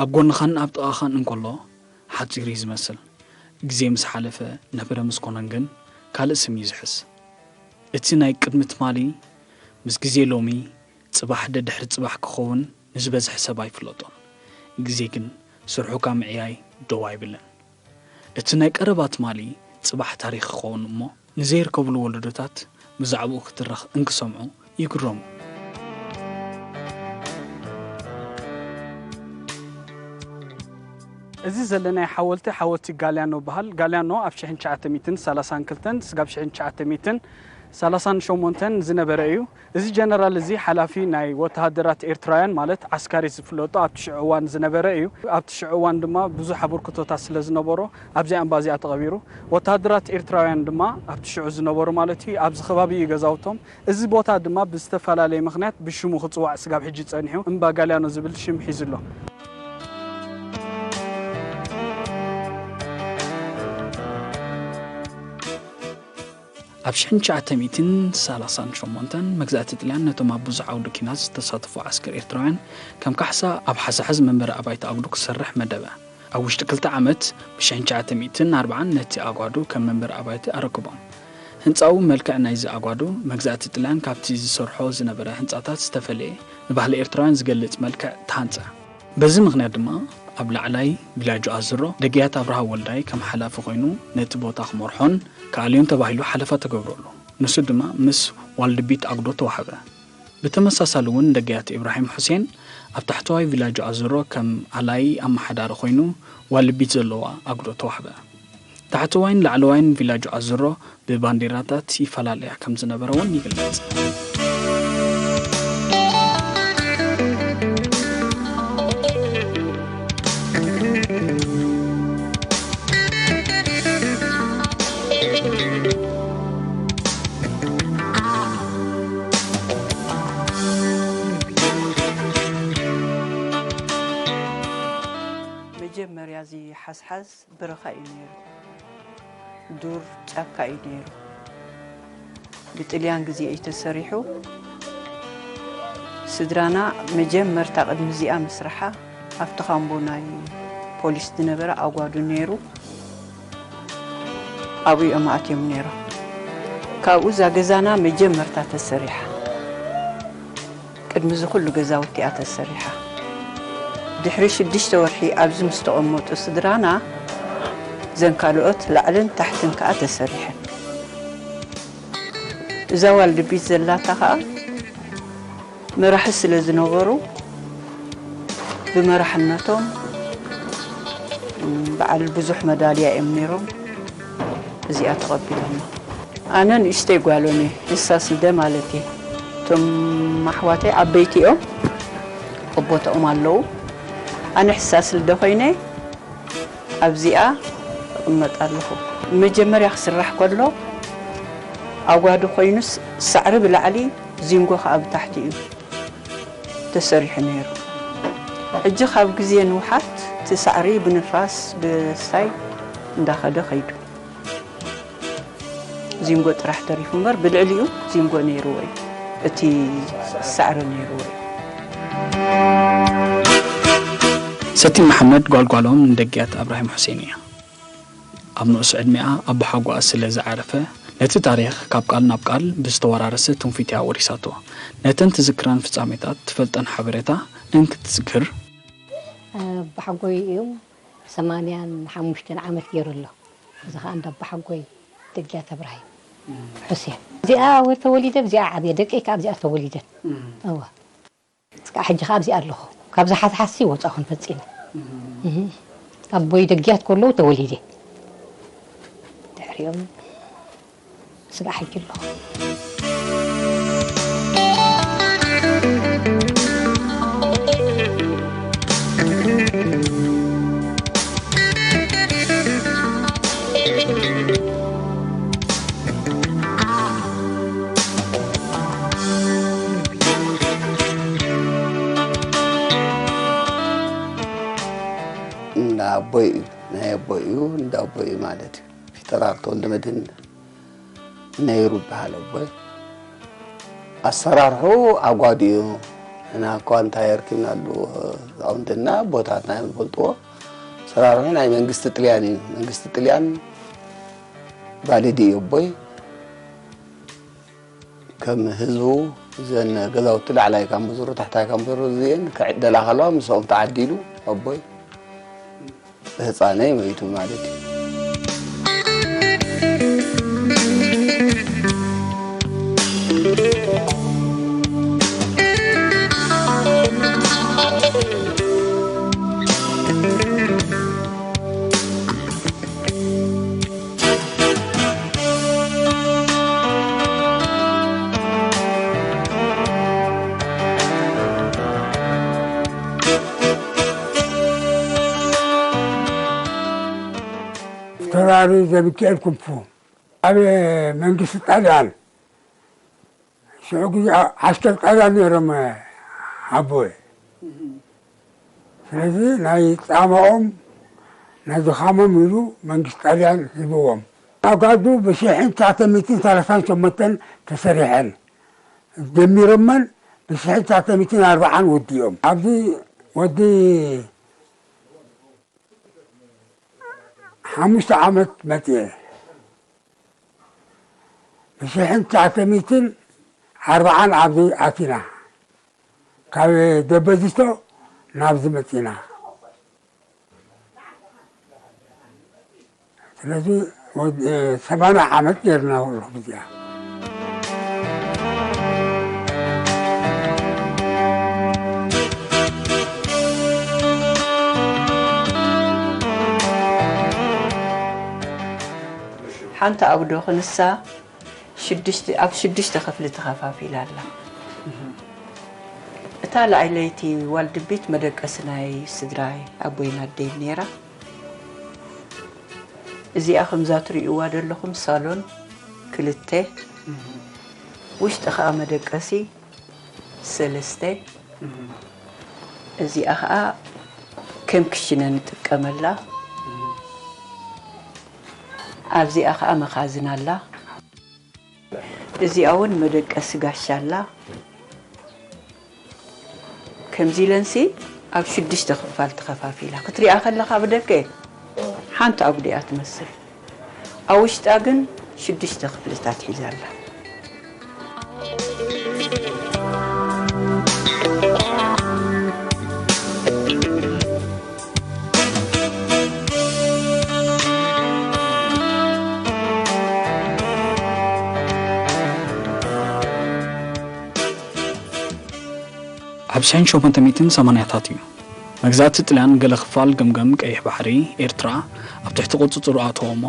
ኣብ ጎንኻን ኣብ ጥቓኻን እንከሎ ሓጺር እዩ ዝመስል። ግዜ ምስ ሓለፈ፣ ነበረ ምስ ኮነን ግን ካልእ ስም እዩ ዝሕዝ። እቲ ናይ ቅድሚ ትማሊ ምስ ግዜ ሎሚ፣ ጽባሕ ደድሕሪ ጽባሕ ክኸውን ንዝበዝሐ ሰብ ኣይፍለጦን። ግዜ ግን ስርሑ ካብ ምዕያይ ደው ኣይብልን። እቲ ናይ ቀረባ ትማሊ ጽባሕ ታሪኽ ክኸውን እሞ፣ ንዘይርከብሉ ወለዶታት ብዛዕባኡ ክትረኽ እንክሰምዑ ይግረሙ። እዚ ዘለናዮ ሓወልቲ፣ ሓወልቲ ጋልያኖ ይበሃል። ጋልያኖ ኣብ ሽሕን ትሽዓተ ሚእትን ሰላሳን ክልተን ስጋብ ሽሕን ትሽዓተ ሚእትን ሰላሳን ሸሞንተን ዝነበረ እዩ። እዚ ጀነራል እዚ ሓላፊ ናይ ወተሃደራት ኤርትራውያን፣ ማለት ዓስካሪ ዝፍለጦ ኣብቲ ሽዑ እዋን ዝነበረ እዩ። ኣብቲ ሽዑ እዋን ድማ ብዙሕ ኣበርክቶታት ስለ ዝነበሮ ኣብዚኣ እምባ እዚኣ ተቐቢሩ። ወተሃደራት ኤርትራውያን ድማ ኣብቲ ሽዑ ዝነበሩ ማለት እዩ፣ ኣብዚ ከባቢ እዩ ገዛውቶም። እዚ ቦታ ድማ ብዝተፈላለየ ምኽንያት ብሽሙ ክጽዋዕ ስጋብ ሕጂ ጸኒሑ እምባ ጋልያኖ ዝብል ሽም ሒዙ ኣሎ። ኣብ ሽሕን ትሽዓተ ሚእትን ሰላሳን ሸሞንተን መግዛእቲ ጥልያን ነቶም ኣብ ብዙሕ ዓውዲ ኲናት ዝተሳተፉ ዓስከር ኤርትራውያን ከም ካሕሳ ኣብ ሓሳሕዝ መንበሪ ኣባይቲ ኣጉዶ ክሰርሕ መደበ። ኣብ ውሽጢ ክልተ ዓመት፣ ብሽሕን ትሽዓተ ሚእትን ኣርባዓን ነቲ ኣጓዱ ከም መንበሪ ኣባይቲ ኣረክቦም። ህንጻኡ፣ መልክዕ ናይዚ ኣጓዱ፣ መግዛእቲ ጥልያን ካብቲ ዝሰርሖ ዝነበረ ህንጻታት ዝተፈለየ፣ ንባህሊ ኤርትራውያን ዝገልጽ መልክዕ ተሃንጸ። በዚ ምኽንያት ድማ ኣብ ላዕላይ ቪላጆ ኣዝሮ ደግያት ኣብርሃ ወልዳይ ከም ሓላፊ ኮይኑ ነቲ ቦታ ክመርሖን ክኣልዮን ተባሂሉ ሓለፋ ተገብረሉ። ንሱ ድማ ምስ ዋልድቢት ኣጉዶ ተዋህበ። ብተመሳሳሊ እውን ደግያት ኢብራሂም ሑሴን ኣብ ታሕተዋይ ቪላጆ ኣዝሮ ከም ኣላይ ኣመሓዳሪ ኮይኑ ዋልድቢት ዘለዋ ኣጉዶ ተዋህበ። ታሕተዋይን ላዕለዋይን ቪላጆ ኣዝሮ ብባንዲራታት ይፈላለያ ከም ዝነበረ እውን ይግለጽ። መጀመርያ እዚ ሓስሓስ በረኻ እዩ ነይሩ። ዱር ጫካ እዩ ነይሩ። ብጥልያን ግዜ እዩ ተሰሪሑ። ስድራና መጀመርታ ቅድሚ እዚኣ ምስርሓ ኣብቲ ካምቦ ናይ ፖሊስ ዝነበረ ኣጓዱ ነይሩ። ኣብኡ እዮም ኣትዮም ነይሮም። ካብኡ እዛ ገዛና መጀመርታ ተሰሪሓ። ቅድሚ እዚ ኩሉ ገዛውቲ እያ ተሰሪሓ። ድሕሪ ሽዱሽተ ወርሒ ኣብዚ ምስ ተቐመጡ ስድራና፣ እዘን ካልኦት ላዕልን ታሕትን ከኣ ተሰሪሐን። እዛ ዋልድቢት ዘላታ ከኣ መራሒ ስለ ዝነበሩ፣ ብመራሕነቶም በዓል ብዙሕ መዳልያ እዮም ነይሮም። እዚኣ ተቐቢሎማ። ኣነ ንእሽተይ ጓሎም እየ፣ ሕሳስ ልደ ማለት እየ። እቶም ኣሕዋተይ ዓበይቲ እዮም፣ ኣብ ቦታኦም ኣለዉ። ኣነ ሕሳስ ልደ ኮይነ ኣብዚኣ እቕመጥ ኣለኹ። መጀመርያ ክስራሕ ከሎ ኣጓዱ ኮይኑስ ሳዕሪ ብላዕሊ ዚንጎ ከኣ ብታሕቲ እዩ ተሰሪሑ ነይሩ። ሕጂ ካብ ግዜ ንውሓት እቲ ሳዕሪ ብንፋስ ብሳይ እንዳኸደ ከይዱ። ዚንጎ ጥራሕ ተሪፉ እምበር ብልዕሊኡ ዚንጎ ነይርዎ እዩ። እቲ ሳዕሪ ነይርዎ እዩ። ሰቲ መሓመድ ጓልጓሎም ንደግያት ኣብራሂም ሑሴን እያ። ኣብ ንኡስ ዕድሚኣ ኣቦሓጎኣ ስለ ዝዓረፈ፣ ነቲ ታሪኽ ካብ ቃል ናብ ቃል ብዝተወራረሰ ትውፊት እያ ወሪሳቶ። ነተን ትዝክረን ፍጻሜታት ትፈልጠን ሓበሬታ እንክትዝክር፣ ኣቦሓጎይ እዩ፣ ሰማንያን ሓሙሽተን ዓመት ገይሩ ኣሎ። እዚ ኸኣ እንዳ ኣቦሓጎይ ደግያት እብራሂም ሑሴን። እዚኣ ተወሊደ፣ ኣብዚኣ ዓብየ፣ ደቀይ ከኣ ኣብዚኣ ተወሊደን። እዋ። እስካዕ ሕጂ ከኣ ኣብዚኣ ኣለኹ። ካብ ዝሓስሓሲ ወጻኹን ፈጺመ። እህ። ኣቦይ ደግያት ከለዉ ተወሊደ። ድሕሪኦም ስጋዕ ሕጂ ኣለኹ። እንዳ ኣቦይ እዩ፣ ናይ ኣቦይ እዩ፣ እንዳ ኣቦይ እዩ ማለት እዩ። ፊተራር ተወልደ መድህን ነይሩ ይበሃል ኣቦይ። ኣሰራርሑ ኣጓዱ እዩ። ንሕና እኳ እንታይ ኣርኪብናሉ፣ ህፃውንትና ኣቦታትና እዮም ዝፈልጥዎ። ሰራርሑ ናይ መንግስቲ ጥልያን እዩ። መንግስቲ ጥልያን ባልዲ እዩ ኣቦይ። ከም ህዝቡ እዘን ገዛውቲ ላዕላይ ካምቡዝሩ ታሕታይ ካምቡዝሩ እዚአን ክዕደላ ከለዋ ምስኦም ተዓዲሉ ኣቦይ ብህፃነይ ሞይቱ ማለት እዩ። ተራሪ ዘሚካኤል ክንፉ ኣብ መንግስቲ ጣልያን ሽዑ ግዜ ዓስከር ጣልያን ነይሮም ኣቦይ። ስለዚ ናይ ፃማኦም ናይ ድኻሞም ኢሉ መንግስቲ ጣልያን ሂብዎም። ኣጋዱ ብሽሕን ትሽዓተ ሚእትን ሰላሳን ሸሞንተን ተሰሪሐን ጀሚሮመን ብሽሕን ትሽዓተ ሚእትን ኣርብዓን ወዲኦም። ኣብዚ ወዲ ሓሙሽተ ዓመት መፅኤ ብሽሕን ትሽዓተ ሚእትን ኣርብዓን ኣብዚ ኣቲና ካብ ደበዚቶ ናብዚ መፂና። ስለዚ ወድ- ሰማንያ ዓመት ጌርና ኩሉ ግዚኣ። ሓንቲ ኣጉዶ ክንሳ ሽዱሽተ ኣብ ሽዱሽተ ክፍሊ ተኸፋፊላ ኣላ። እታ ላዕለይቲ ዋልድቢት መደቀሲ ናይ ስድራይ ኣቦይን ኣደይን ነይራ። እዚኣ ከምዛ ትርእይዋ ዘለኹም ሳሎን ክልተ፣ ውሽጢ ኸኣ መደቀሲ ሰለስተ። እዚኣ ኸኣ ከም ክሽነ ንጥቀመላ። ኣብዚኣ ኸኣ መኻዝን ኣላ። እዚኣ እውን መደቀሲ ጋሻ ኣላ። ከምዚ ኢለንሲ ኣብ ሽዱሽተ ክፋል ተኸፋፊላ ክትሪኣ ከለኻ ብደገ ሓንቲ ኣጉዲኣ ትመስል። ኣብ ውሽጣ ግን ሽዱሽተ ክፍልታት ሒዛ ኣላ። ኣብ ሽሕን ሸሞንተ ሚእትን ሰማንያታት እዩ መግዛእቲ ጥልያን ገለ ክፋል ገምገም ቀይሕ ባሕሪ ኤርትራ ኣብ ትሕቲ ቁጽጽሩ ኣእተዎ እሞ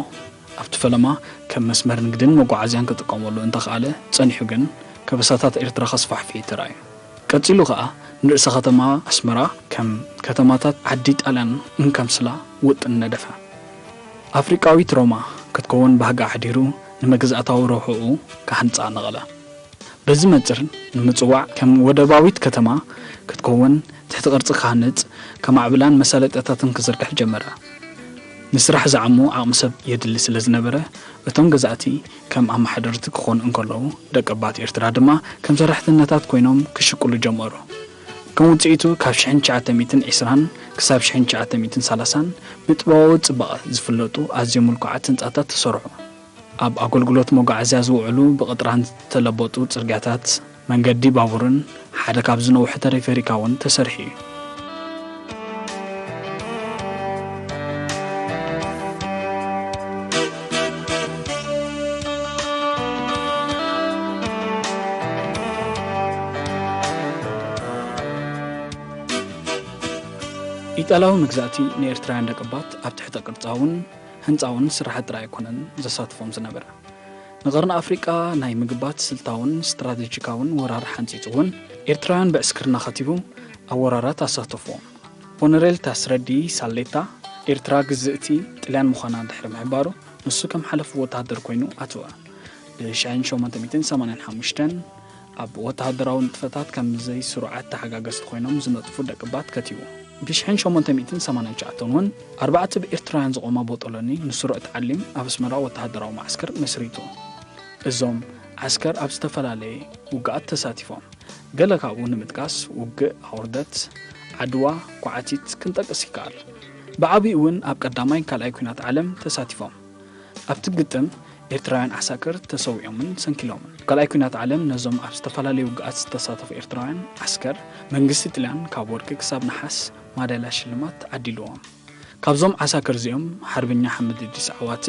ኣብቲ ፈለማ ከም መስመር ንግድን መጓዓዝያን ክጥቀመሉ እንተኽኣለ ጸኒሑ ግን ከበሳታት ኤርትራ ከስፋሕፍሕ ተራእዩ። ቀጺሉ ከኣ ንርእሰ ከተማ ኣስመራ ከም ከተማታት ዓዲ ጣልያን እንከምስላ ውጥን ነደፈ። ኣፍሪቃዊት ሮማ ክትከውን ባህጊ ኣሕዲሩ ንመግዛእታዊ ረብሕኡ ክሃንጻ ነቐለ። በዚ መጽር ንምጽዋዕ ከም ወደባዊት ከተማ ክትከውን ትሕቲ ቅርጺ ክሃንጽ፣ ከማዕብላን መሳለጥያታትን ክዝርግሕ ጀመረ። ንስራሕ ዝዓሙ ዓቕሚ ሰብ የድሊ ስለ ዝነበረ፣ እቶም ገዛእቲ ከም ኣመሓደርቲ ክኾኑ እንከለዉ፣ ደቀባት ኤርትራ ድማ ከም ሰራሕተኛታት ኮይኖም ክሽቅሉ ጀመሩ። ከም ውጽኢቱ ካብ ሽሕን ትሽዓተ ሚእትን ዕስራን ክሳብ ሽሕን ትሽዓተ ሚእትን ሰላሳን ብጥበባዊ ጽባቐ ዝፍለጡ ኣዝዮም ምልኩዓት ህንጻታት ተሰርሑ። ኣብ ኣገልግሎት መጓዓዝያ ዝውዕሉ ብቕጥራን ዝተለበጡ ጽርግያታት፣ መንገዲ ባቡርን ሓደ ካብ ዝነውሑ ተሪፈሪካ እውን ተሰሪሑ እዩ። ኢጣልያዊ መግዛእቲ ንኤርትራውያን ደቀባት ኣብ ትሕተ ቅርጻውን ህንጻውን ስራሓት ጥራይ ኣይኮነን ዘሳትፎም ዝነበረ። ንቐርኒ ኣፍሪቃ ናይ ምግባት ስልታውን ስትራተጂካውን ወራር ሓንጺጹ እውን ኤርትራውያን ብዕስክርና ከቲቡ ኣብ ወራራት ኣሳተፍዎም። ኮነሬል ታስረዲ ሳሌታ ኤርትራ ግዝእቲ ጥልያን ምዃና ድሕሪ ምሕባሩ ንሱ ከም ሓለፊ ወተሃደር ኮይኑ ኣተወ። ብ ሽሕን ሸሞንተ ሚእትን ሰማንያን ሓሙሽተን ኣብ ወተሃደራዊ ንጥፈታት ከም ዘይስሩዓት ተሓጋገዝቲ ኮይኖም ዝነጥፉ ደቅባት ከቲቡ። ብ ሽሕን ሸሞንተ ሚእትን ሰማንያን ትሽዓተን እውን ኣርባዕተ ብኤርትራውያን ዝቖማ ቦጦሎኒ ንስሩዕ ተዓሊም ኣብ ኣስመራ ወተሃደራዊ መዓስከር መስሪቱ። እዞም ዓስከር ኣብ ዝተፈላለየ ውግኣት ተሳቲፎም። ገለ ካብኡ ንምጥቃስ ውግእ ኣውርደት፣ ዓድዋ፣ ኳዕቲት ክንጠቅስ ይከኣል። ብዓቢኡ እውን ኣብ ቀዳማይ ካልኣይ ኲናት ዓለም ተሳቲፎም። ኣብቲ ግጥም ኤርትራውያን ዓሳክር ተሰዊኦምን ሰንኪሎምን። ኣብ ካልኣይ ኲናት ዓለም ነዞም ኣብ ዝተፈላለየ ውግኣት ዝተሳተፉ ኤርትራውያን ዓስከር መንግስቲ ጥልያን ካብ ወርቂ ክሳብ ነሓስ ማዳልያ ሽልማት ዓዲልዎም። ካብዞም ዓሳክር እዚኦም ሓርበኛ ሓምድ እድሪስ ዓዋተ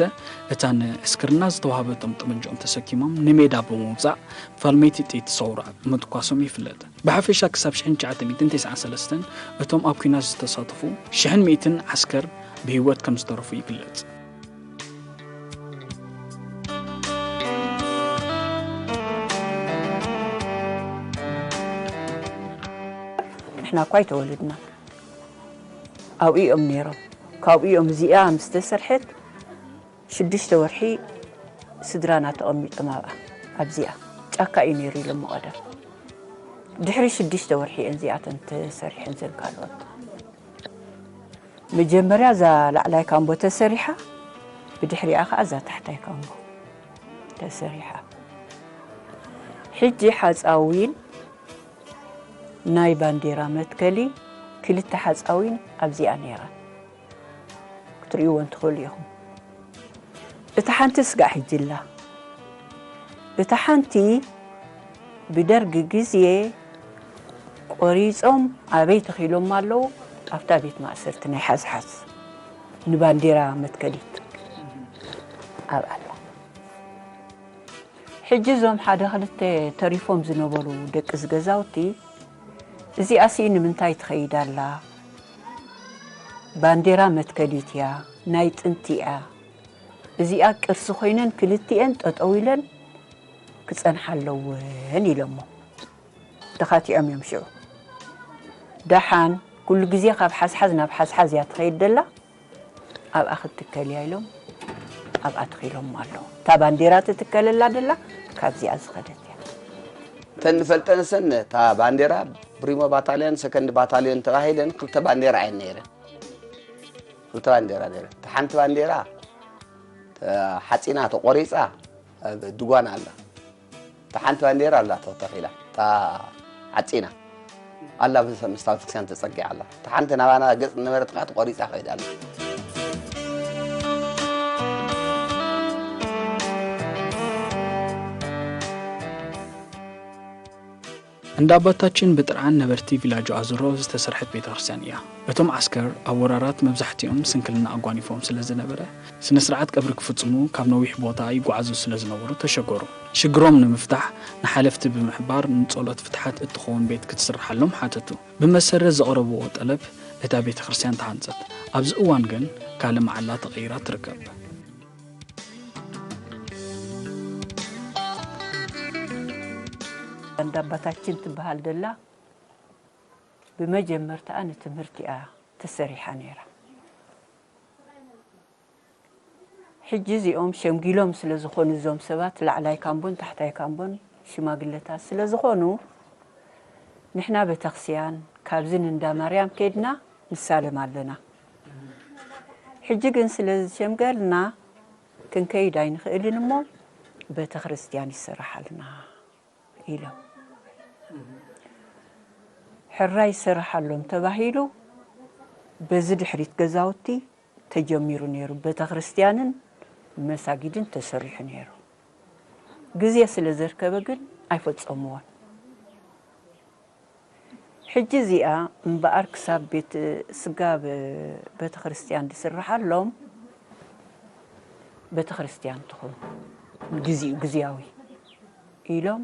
እታ ንዕስክርና ዝተዋህበቶም ጠመንጅኦም ተሰኪሞም ንሜዳ ብምውጻእ ፋልመይቲ ጥይት ሰውራ ምትኳሶም ይፍለጥ። ብሓፈሻ ክሳብ ሽሕን ትሽዓተ ሚእትን ተስዓን ሰለስተን እቶም ኣብ ኲናት ዝተሳተፉ ሽሕን ሚእትን ዓስከር ብህይወት ከም ዝተረፉ ይግለጽ። ንሕና እኳ ኣይተወለድና ኣብኡ እዮም ነይሮም። ካብኡ እዮም እዚኣ ምስ ተሰርሐት ሽዱሽተ ወርሒ ስድራና ተቐሚጦም ኣብኣ ኣብዚኣ ጫካ እዩ ነይሩ ኢሎም ቀደም። ድሕሪ ሽዱሽተ ወርሒ እየን እዚኣተን ተሰሪሐን ዘን ካልኦት። መጀመርያ እዛ ላዕላይ ካምቦ ተሰሪሓ፣ ብድሕሪኣ ከዓ እዛ ታሕታይ ካምቦ ተሰሪሓ። ሕጂ ሓፃዊን ናይ ባንዴራ መትከሊ ክልተ ሓፃዊን ኣብዚኣ ነይራ ክትርእይዎ እንትኽእሉ ኢኹም። እታ ሓንቲ ስጋዕ ሕጂ ኣላ። እታ ሓንቲ ብደርጊ ግዜ ቆሪጾም ኣበይ ተኺሎም ኣለዉ? ኣብታ ቤት ማእሰርቲ ናይ ሓዝሓዝ ንባንዴራ መትከሊት ኣብ ኣላ። ሕጂ እዞም ሓደ ክልተ ተሪፎም ዝነበሩ ደቂ እዚ ገዛውቲ እዚኣሲ ንምንታይ ትኸይድ ኣላ? ባንዴራ መትከሊት እያ፣ ናይ ጥንቲ እያ። እዚኣ ቅርሲ ኮይነን ክልቲኤን ጠጠው ኢለን ክጸንሓ ኣለወን ኢሎሞ። ተኻቲዖም እዮም ሽዑ። ደሓን ኩሉ ግዜ ካብ ሓዝሓዝ ናብ ሓዝሓዝ እያ ትኸይድ ደላ፣ ኣብኣ ክትትከል እያ ኢሎም ኣብኣ ትኺሎም ኣለዉ። እታ ባንዴራ ትትከለላ ደላ ካብዚኣ ዝኸደት እያ። እተን ንፈልጠን ሰን እታ ባንዴራ ብሪሞ ባታልዮን ሰከንድ ባታልዮን ተባሂለን ክልተ ባንዴራ እየን ነይረን። ክልተ ባንዴራ ነይረን። እታ ሓንቲ ባንዴራ ሓፂና ተቆሪፃ ኣብ ድጓና ኣላ። እታ ሓንቲ ባንዴራ ኣላ ተተኺላ፣ እታ ዓፂና ኣላ፣ ምስታ ቤተክርስትያን ተፀጊዓ ኣላ። እታ ሓንቲ ናባና ገፅ ዝነበረት ከዓ ተቆሪፃ ከይዳ ኣላ። እንዳ ኣባታችን ብጥርዓን ነበርቲ ቪላጆ ኣዙሮ ዝተሰርሐት ቤተ ክርስቲያን እያ። እቶም ዓስከር ኣብ ወራራት መብዛሕቲኦም ስንክልና ኣጓኒፎም ስለ ዝነበረ፣ ስነ ስርዓት ቀብሪ ክፍጽሙ ካብ ነዊሕ ቦታ ይጓዓዙ ስለ ዝነበሩ ተሸገሩ። ሽግሮም ንምፍታሕ ንሓለፍቲ ብምሕባር ንጸሎት ፍትሓት እትኸውን ቤት ክትስርሓሎም ሓተቱ። ብመሰረት ዘቕረብዎ ጠለብ እታ ቤተ ክርስቲያን ተሃንጸት። ኣብዚ እዋን ግን ካልእ መዓላ ተቐይራ ትርከብ። እንዳ ኣባታችን ትበሃል ደላ ብመጀመርታኣ ንትምህርቲ እያ ተሰሪሓ ነይራ። ሕጂ እዚኦም ሸምጊሎም ስለ ዝኾኑ እዞም ሰባት ላዕላይ ካምቦን ታሕታይ ካምቦን ሽማግለታት ስለ ዝኾኑ ንሕና ቤተክስያን ካብዚ ንእንዳ ማርያም ከይድና ንሳለም ኣለና። ሕጂ ግን ስለ ዝሸምገልና ክንከይድ ኣይንኽእልን እሞ ቤተክርስትያን ይሰራሓልና ኢሎም። ሕራይ ይሰራሓሎም ተባሂሉ በዚ ድሕሪት ገዛውቲ ተጀሚሩ ነይሩ። ቤተክርስትያንን መሳጊድን ተሰሪሑ ነይሩ። ግዜ ስለ ዘርከበ ግን ኣይፈጸምዎን። ሕጂ እዚኣ እምበኣር ክሳብ ቤት ስጋብ ቤተክርስትያን ዝስርሓሎም ቤተክርስትያን ትኹን ግዜኡ ግዜያዊ ኢሎም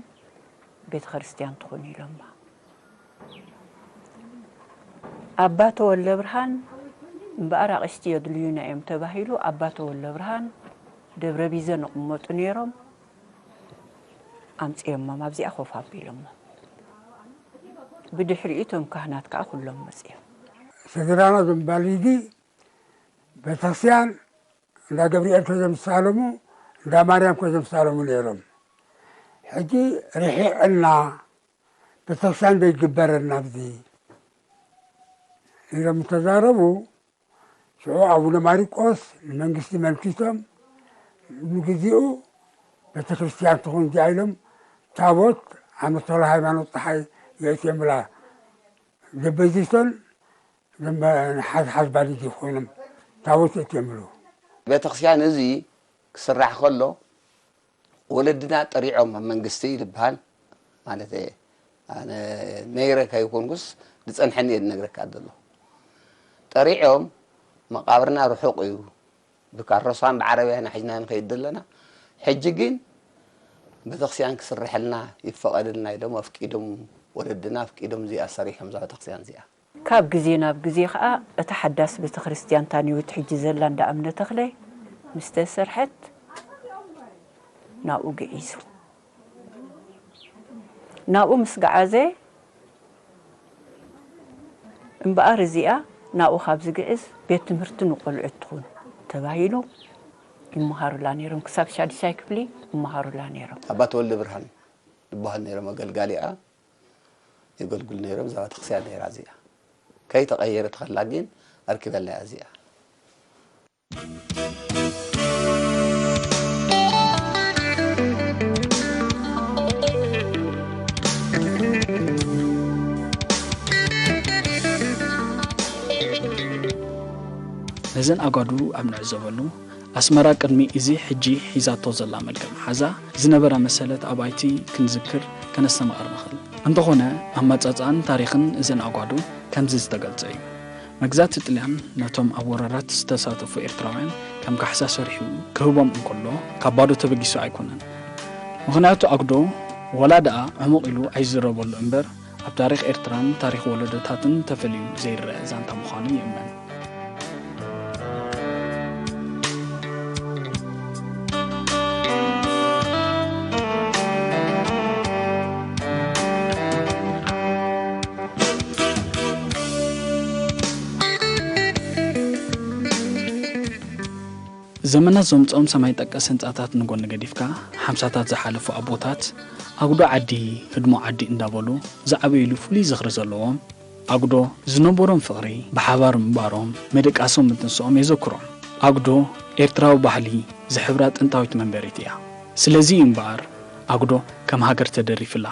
ቤተክርስትያን ትኹን ኢሎማ። ኣባ ተወልደብርሃን እምበኣር ኣቕሽቲ የድልዩና እዮም ተባሂሉ ኣባ ተወልደብርሃን ደብረ ቢዘን ይቕመጡ ነይሮም። ኣምፅኦሞም ኣብዚኣ ኮፍ ኣቢሎሞም። ብድሕሪኡ እቶም ካህናት ከዓ ኩሎም መፅዮም። ስድራና እዞም ባሊዲ ቤተክርስትያን እንዳ ገብርኤል ከይዞም ዝሳለሙ እንዳ ማርያም ከይዞም ዝሳለሙ ነይሮም። ሕጂ ርሒቕና ቤተክርስትያን ዘይግበረልና ኣብዚ ኢሎም ተዛረቡ። ሽዑ ኣቡነ ማሪቆስ ንመንግስቲ መልኪቶም ንግዚኡ ቤተ ክርስቲያን ትኹን እዚኣ ኢሎም ታቦት ኣብ መሰሎ ሃይማኖት ፀሓይ የእትየምላ። ዘበዚሶን ሓዝሓዝ ባልጅ ኮይኖም ታቦት የእትየምሉ። ቤተክርስቲያን እዚ ክስራሕ ከሎ ወለድና ጠሪዖም ኣብ መንግስቲ ይበሃል ማለት እየ። ኣነ ነይረ ከይኮንኩስ ዝጸንሐኒ እየ ዝነግረካ ዘሎ። ጠሪዖም መቃብርና ርሑቕ እዩ፣ ብካሮሳን ብዓረብያን ሒዝና ንኸይድ ዘለና። ሕጂ ግን ቤተክርስቲያን ክስርሐልና ይፈቐድልና ኢሎም ኣፍቂዶም፣ ወለድና ኣፍቂዶም እዚኣ ሰሪሖም እዛ ቤተክርስቲያን እዚኣ። ካብ ግዜ ናብ ግዜ ኸኣ እታ ሓዳስ ቤተክርስትያን ታንዮት ሕጂ ዘላ እንዳ እምነ ተኽለ ምስ ተሰርሐት ናብኡ ግዒዙ። ናብኡ ምስ ገዓዘ እምበኣር እዚኣ ናብኡ ካብ ዝግዕዝ ቤት ትምህርቲ ንቖልዑት ትኹን ተባሂሉ ይመሃሩላ ነይሮም። ክሳብ ሻድሻይ ክፍሊ ይመሃሩላ ነይሮም። ኣባ ተወልደ ብርሃን ዝበሃል ነይሮም ኣገልጋሊኣ። የገልግሉ ነይሮም። እዛ ቤተክርስትያን ነይራ እዚኣ። ከይተቐየረት ከላ ግን ኣርኪበናያ እዚኣ። ነዘን ኣጓዱ ኣብ ንዕዘበሉ፣ ኣስመራ ቅድሚ እዚ ሕጂ ሒዛቶ ዘላ መልክዕ መሓዛ ዝነበራ መሰለት ኣባይቲ ክንዝክር ከነስተማቕር ንኽእል። እንተኾነ ኣመጻጽኣን ታሪኽን እዘን ኣጓዱ ከምዚ ዝተገልጸ እዩ። መግዛእቲ ጥልያን ነቶም ኣብ ወረራት ዝተሳተፉ ኤርትራውያን ከም ካሕሳ ሰሪሑ ክህቦም እንከሎ ካብ ባዶ ተበጊሱ ኣይኮነን። ምኽንያቱ ኣጉዶ ወላ ደኣ ዕሙቕ ኢሉ ኣይዝረበሉ እምበር ኣብ ታሪኽ ኤርትራን ታሪኽ ወለዶታትን ተፈልዩ ዘይረኣ ዛንታ ምዃኑ ይእመን። ዘመናት ዘምጽኦም ሰማይ ጠቀስ ህንጻታት ንጎኒ ገዲፍካ፣ ሓምሳታት ዝሓለፉ ኣቦታት ኣጉዶ ዓዲ፣ ህድሞ ዓዲ እንዳበሉ ዝዓበዩሉ ፍሉይ ዝኽሪ ዘለዎም፣ ኣጉዶ ዝነበሮም ፍቕሪ፣ ብሓባር ምንባሮም፣ ምድቃሶም ምትንስኦም የዘክሮም። ኣጉዶ ኤርትራዊ ባህሊ ዝሕብራ ጥንታዊት መንበሪት እያ። ስለዚ እዩ እምበኣር ኣጉዶ ከም ሃገር ተደሪፍላ።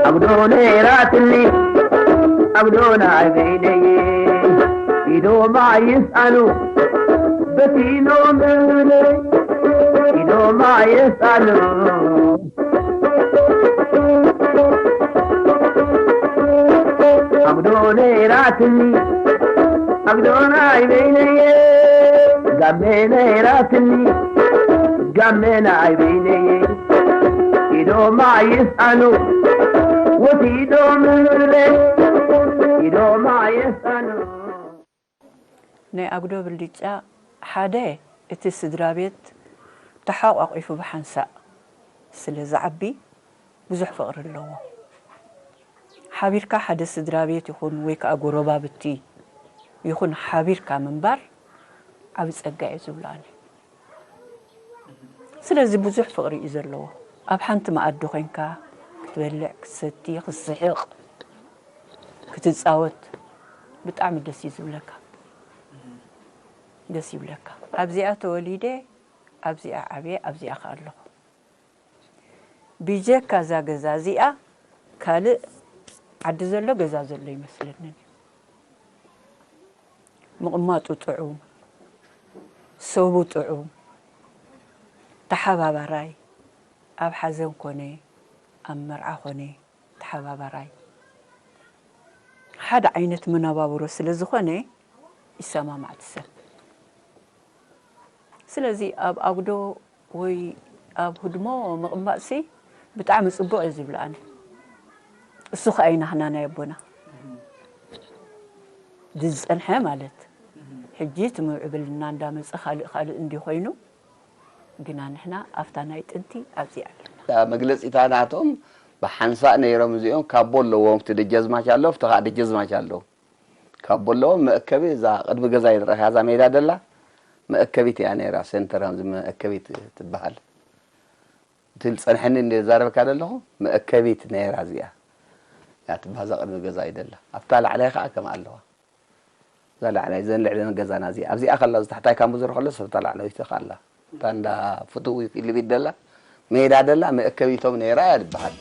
ኣጉዶ ነይራትኒ ኣጉዶ ናይ በይነይ ኢዶማ ይስኣኑ በቲኖም እብለይ ኢዶማ ይስኣኑ ኣጉዶ ነይራትኒ ኣጉዶ ናይ በይነየ ጋሜ ነይራትኒ ጋሜ ናይ በይነየ ኢዶማ ይስኣኑ ወሲዶም እብለይ ኢዶማ ይስኣኑ ናይ ኣጉዶ ብልጫ ሓደ እቲ ስድራ ቤት ተሓቋቒፉ ብሓንሳእ ስለ ዝዓቢ ብዙሕ ፍቕሪ ኣለዎ። ሓቢርካ ሓደ ስድራ ቤት ይኹን ወይ ከዓ ጎረባብቲ ይኹን ሓቢርካ ምንባር ዓቢ ጸጋ እዩ ዝብሎ ኣነ። ስለዚ ብዙሕ ፍቕሪ እዩ ዘለዎ። ኣብ ሓንቲ መኣዲ ኮይንካ ክትበልዕ፣ ክትሰቲ፣ ክትስሕቕ፣ ክትፃወት ብጣዕሚ ደስ እዩ ዝብለካ። ደስ ይብለካ። ኣብዚኣ ተወሊደ፣ ኣብዚኣ ዓብየ፣ ኣብዚኣ ከ ኣለኹ። ብጀካ እዛ ገዛ እዚኣ ካልእ ዓዲ ዘሎ ገዛ ዘሎ ይመስለንን እዩ። ምቕማጡ ጥዑም፣ ሰቡ ጥዑም፣ ተሓባባራይ፣ ኣብ ሓዘን ኮነ ኣብ መርዓ ኮነ ተሓባባራይ፣ ሓደ ዓይነት መነባብሮ ስለ ዝኾነ ይሰማማዕ እቲ ሰብ። ስለዚ ኣብ ኣጉዶ ወይ ኣብ ህድሞ ምቕማጥሲ ብጣዕሚ ፅቡቕ እየ ዝብል ኣነ። እሱ ከዓ እዩ ናህና ናይ ኣቦና ዝፀንሐ ማለት። ሕጂ እቲ ምዕብልና እንዳመፀ ካልእ ካልእ እንዲ ኮይኑ ግና ንሕና ኣብታ ናይ ጥንቲ ኣብዚኣ ኣለና። መግለፂታ ናቶም ብሓንሳእ ነይሮም እዚኦም ካቦ ኣለዎም እቲ ደጃዝማች ኣሎ ኣብቲ ከዓ ደጃዝማች ኣለዉ ካቦ ኣለዎም መእከቢ እዛ ቅድሚ ገዛ ይረእያ እዛ ሜዳ ደላ መእከቢት እያ ነይራ ሴንተር መእከቢት ትበሃል እቲ ዝጸንሐኒ እንደ ዛረበካ ዘለኹ መእከቢት ነይራ እዚኣ። እያ ትበሃል፣ እዛ ቅድሚ ገዛ እዩ ደላ። ኣብታ ላዕላይ ከኣ ከም ኣለዋ። እዛ ላዕላይ ዘን ልዕለን ገዛና እዚኣ። ኣብዚኣ ከላ፣ እዚ ታሕታይ ካምቡ ዝረኸሎ ሰብ እታ ላዕለወይቲ ከላ። እታ እንዳ ፍትው ኢሉ ቢት ደላ፣ ሜዳ ደላ መእከቢቶም ነይራ እያ ዝበሃል።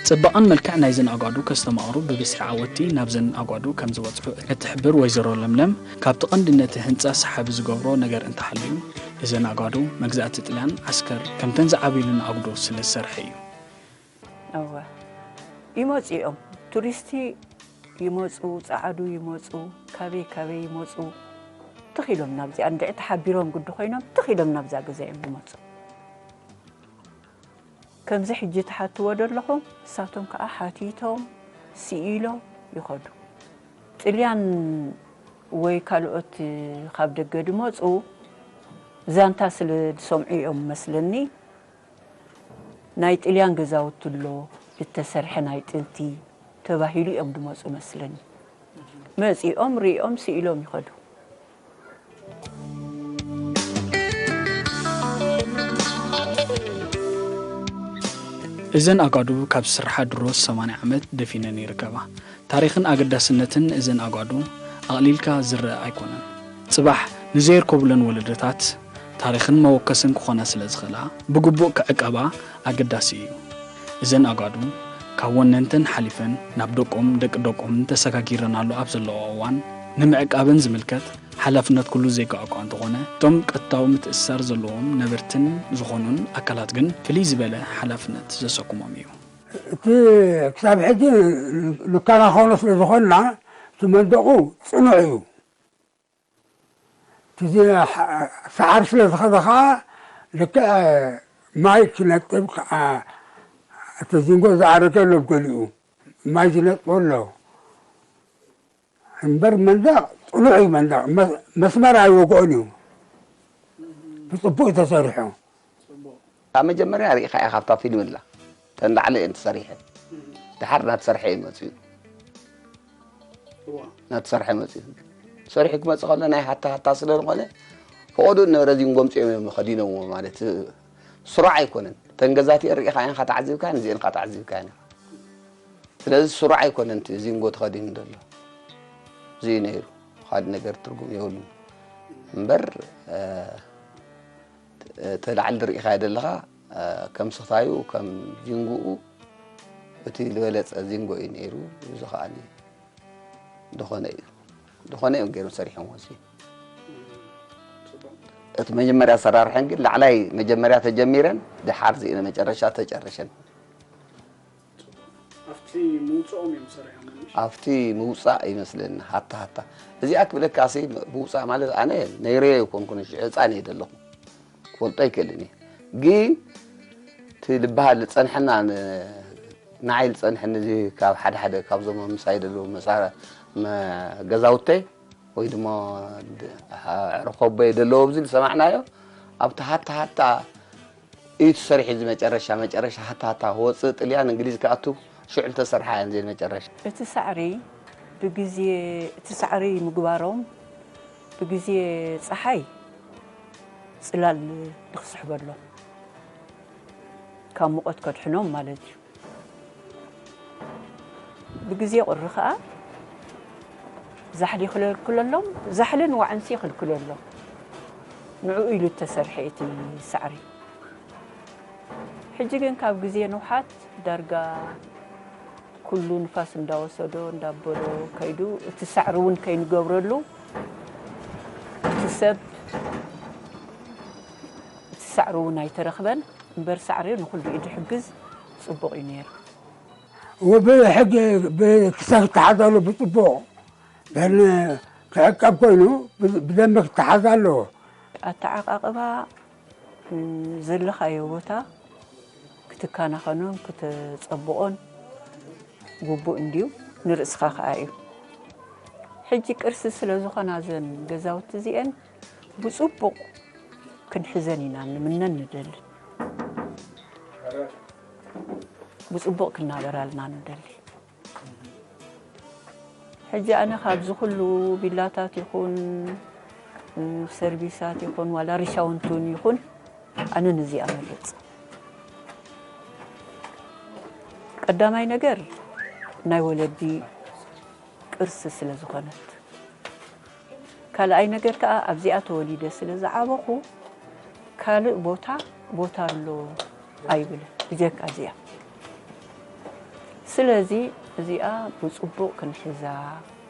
ጽባቐን መልክዕ ናይዘን ኣጓዱ ከስተማቕሩ ብብዝሒ ዓወትቲ ናብዘን ኣጓዱ ከም ዝበጽሑ እትሕብር ወይዘሮ ለምለም፣ ካብቲ ቀንዲ ነቲ ህንጻ ሰሓቢ ዝገብሮ ነገር እንተሃልዩ፣ እዘን ኣጓዱ መግዛእቲ ጥልያን ዓስከር ከምተን ዝዓብይለን ኣጉዶ ስለ ዝሰርሐ እዩ። እወ፣ ይመጹ እዮም። ቱሪስቲ ይመጹ፣ ጸዓዱ ይመጹ፣ ካበይ ካበይ ይመጹ። ትኽ ኢሎም ናብዚኣ እንድዒ ተሓቢሮም ግዲ ኮይኖም ትኽ ኢሎም ናብዛ ገዛ እዮም ዝመጹ። ከምዚ ሕጂ ትሓትዎ ዘለኹም፣ ንሳቶም ከኣ ሓቲቶም፣ ስኢሎም ይኸዱ። ጥልያን ወይ ካልኦት ካብ ደገ ድመጹ፣ ዛንታ ስለ ዝሰምዑ እዮም መስለኒ፣ ናይ ጥልያን ገዛውቲ ኣሎ፣ ዝተሰርሐ ናይ ጥንቲ ተባሂሉ እዮም ድመጹ መስለኒ። መጺኦም፣ ሪኦም፣ ስኢሎም ይኸዱ። እዘን ኣጓዱ ካብ ዝስርሓ ድሮ ሰማንያ ዓመት ደፊነን ይርከባ። ታሪኽን ኣገዳስነትን እዘን ኣጓዱ ኣቕሊልካ ዝረኣ ኣይኮነን። ጽባሕ ንዘይርከቡለን ወለዶታት ታሪኽን መወከስን ክኾና ስለ ዝኽእላ፣ ብግቡእ ክዕቀባ ኣገዳሲ እዩ። እዘን ኣጓዱ ካብ ወነንተን ሓሊፈን ናብ ደቆም፣ ደቂ ደቆምን ተሰጋጊረናሉ ኣብ ዘለዋ እዋን፣ ንምዕቃበን ዝምልከት ሓላፍነት ኩሉ ዜጋ እኳ እንተኾነ፣ እቶም ቀጥታዊ ምትእስሳር ዘለዎም ነበርትን ዝኾኑን ኣካላት ግን ፍልይ ዝበለ ሓላፍነት ዘሰኩሞም እዩ። እቲ ክሳብ ሕጂ ንከናኸኖ ስለ ዝኾንና፣ እቲ መንደቑ ጽኑዕ እዩ። እቲ ዚ-፣ ሰዓር ስለ ዝኸደ ኸዓ፣ ልክዕ ማይ ክነጥብ ከ-፣ እቲ ዚንጎ ዝኣረገ ኣሎ ገሊኡ፣ ማይ ዝነጥቦ ኣሎ። እምበር መንደቕ ጽኑዕ እዩ፣ መንደቕ መ-፣ መስመር ኣይወግኦን እዩ። ብጽቡቕ እዩ ተሰሪሑ። ካብ መጀመርያ ርኢኻ ኢኻ፣ ካብታ ፊልም ኣላ። እተን ላዕሊ እየን ተሰሪሐን። ድሓር እናተሰርሐ እዩ መጺኡ። እናተሰርሐ መጺኡ። ሰሪሑ ክመጽእ ከሎ ናይ ሃታ ሃታ ስለ ዝኾነ፣ ፈቐዶ ዝነበረ ዚንጎ ኣምጺኦም እዮም ከዲኖምዎ ማለት፣ ስሩዕ ኣይኮነን። እተን ገዛቲኤን ርኢኻ ኢኻ ተዓዚብካየን፣ እዚኤን ኸዓ ተዓዚብካየን ኢኻ። ስለዚ ስሩዕ ኣይኮነን እቲ ዚንጎ ተኸዲኑ ዘሎ። እዚ እዩ ነይሩ። ካልእ ነገር ትርጉም የብሉን። እምበር፣ እ፣ እቲ ላዕሊ ርኢኻዮ ዘለኻ፣ እ፣ ከም ስኽታዩ፣ ከም ዚንጉኡ፣ እቲ ዝበለጸ ዚንጎ እዩ ነይሩ። እዚ ከኣ ዝኾነ እዩ። ዝኾነ እዮም ገይሮም ሰሪሖምዎ እዚ። እቲ መጀመርያ ኣሰራርሐን ግን ላዕላይ መጀመርያ ተጀሚረን፣ ድሓር እዚ መጨረሻ ተጨርሸን። ኣብቲ ምውፅኦም እዮም ሰሪሖም። ኣብቲ ምውፃእ ይመስለኒ፣ ሃታ ሃታ። እዚኣ ክብለካ ሲ፣ ምውፃእ ማለት ኣነ ነይረዮ ኣይኮንኩን፣ ሽዑ ህፃን እየ ዘለኹ። ክፈልጦ ኣይክእልን እየ። ግን እቲ ልበሃል ዝፀንሐና ን-፣ ንዓይ ዝፀንሐኒ እዚ ካብ ሓደ ሓደ ካብዞም ምሳይ ዘለዉ መሳ-፣ መ-፣ ገዛውተይ ወይ ድማ ድ-፣ ኣዕሩኽ ኣቦይ ዘለዉ ኣብዚ ዝሰማዕናዮ፣ ኣብቲ ሃታ ሃታ እዩ ተሰሪሑ እዚ መጨረሻ፣ መጨረሻ ሃታ ሃታ ክወፅእ ጥልያን እንግሊዝ ክኣቱ ሽዑ ዝተሰርሓ እየን እዚአን መጨረሻ። እቲ ሳዕሪ ብግዜ፣ እቲ ሳዕሪ ምግባሮም ብግዜ ፀሓይ ፅላል ንኽስሕበሎም፣ ካብ ሙቐት ከድሕኖም ማለት እዩ። ብግዜ ቁሪ ኸኣ ዛሕሊ ይኽለክለሎም፣ ዛሕልን ዋዕንሲ ይኽልክለሎም። ንዕኡ ኢሉ እተሰርሐ እቲ ሳዕሪ። ሕጂ ግን ካብ ግዜ ንውሓት ዳርጋ ኩሉ ንፋስ እንዳወሰዶ እንዳበሎ ከይዱ፣ እቲ ሳዕሪ እውን ከይንገብረሉ፣ እቲ ሰብ እቲ ሳዕሪ እውን ኣይተረኽበን። እምበር ሳዕሪ ንኹሉ እዩ ዝሕግዝ፣ ጽቡቕ እዩ ነይሩ። ወብሕጊ ብ-፣ ክሳብ ክተሓዛሉ ብጽቡቕ፣ ደን ክዕቀብ ኮይኑ ብ-፣ ብደንቢ ክተሓዝ ኣለዎ። ኣተዓቃቅባ፣ እ፣ ዘለኻዮ ቦታ ክትከናኸኖን ክተጸብቖን ግቡእ እንድዩ፣ ንርእስኻ ከኣ እዩ። ሕጂ ቅርሲ ስለ ዝኾና እዘን ገዛውቲ እዚኤን ብጽቡቕ ክንሕዘን ኢና ንምነን ንደልን። ብጽቡቕ ክናበራልና ንደሊ። ሕጂ ኣነ ካብዚ ኩሉ ቢላታት ይኹን ሰርቪሳት ይኹን ዋላ ሪሻውንቱን ይኹን ኣነ ነዚኣ መርጽ። ቀዳማይ ነገር ናይ ወለዲ ቅርሲ ስለ ዝኾነት፣ ካልኣይ ነገር ከኣ ኣብዚኣ ተወሊደ ስለ ዝዓበኹ ካልእ ቦታ ቦታ ኣሎ ኣይብልን ብጀካ እዚኣ። ስለዚ እዚኣ ብጽቡቕ ክንሕዛ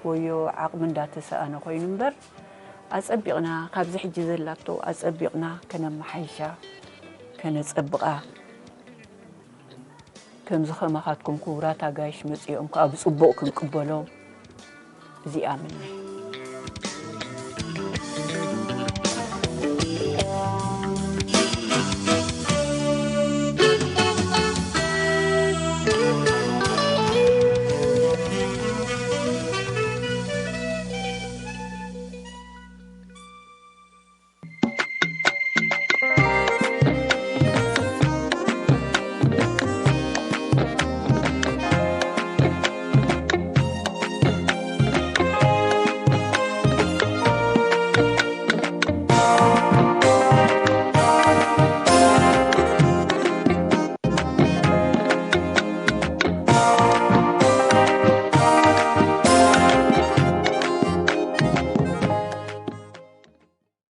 ወዮ ዓቕሚ እንዳተሰኣነ ኮይኑ እምበር ኣጸቢቕና ካብዚ ሕጂ ዘላቶ ኣጸቢቕና ከነመሓይሻ ከነጸብቓ ከምዚ ከማኻትኩም ክቡራት ኣጋይሽ መጺኦም ከኣ ብጽቡቕ ክንቅበሎም እዚኣ ምነ።